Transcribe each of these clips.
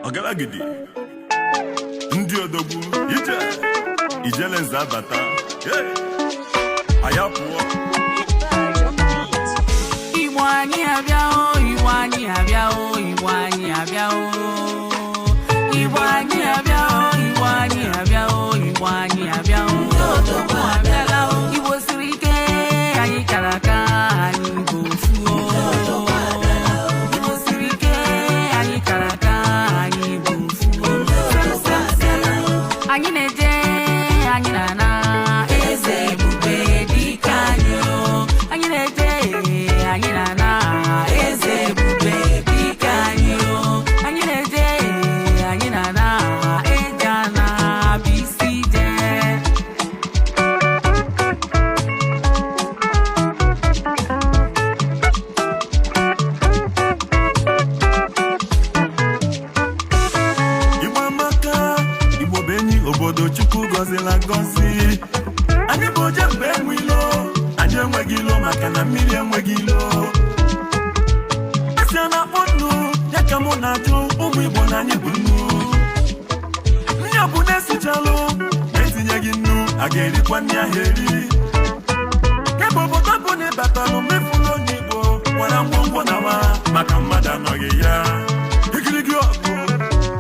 Ọgalagidi, ndị odogwu ije ijele nze abata. Hey! Anyị apụọ. Igbo anyị abịa o, Igbo anyị abịa o, Igbo anyị abịa o. Igbo anyị abịa o, Igbo anyị abịa o, Igbo anyị abịa o. Odogwu abịala o. Igbo siri ike, anyị kara aka, anyị bụ ofu o. Igbo siri ike, anyị kara aka, anyị bụ ofu o. Sem, sem, sem. Anyị na-eje, anyị na-ana, eze ebube dike anyị o. Anyị na-eje, anyị na-ana, eze ebube dike anyị o. Anyị na-eje, anyị na-ana, eje ana bụ isi ije. Igbo amaka, Igbo bụ enyi, obodo Chukwu gọzila gọzi. Anyị bụ oje mgbe enwe ilo, anyị enweghị ilo maka na mmiri enweghị ilo. Asị a na-akpọ nnu, ya ka mụ na-ajụ ụmụ Igbo na anyị bụ nnu. Nni ọ bụ na-esichalụ, na-etinyeghị nnu, a ga-erikwa nri ahụ eri. Kemgbe obodo bụ na ịbatalụ mefulu onye Igbo nwere ngwongwo na wa maka mmadụ anọghị ya. Igirigi ọgụ,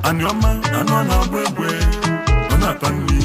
anị ọma, anụ a na-agba egbe, ọ na-ata nri.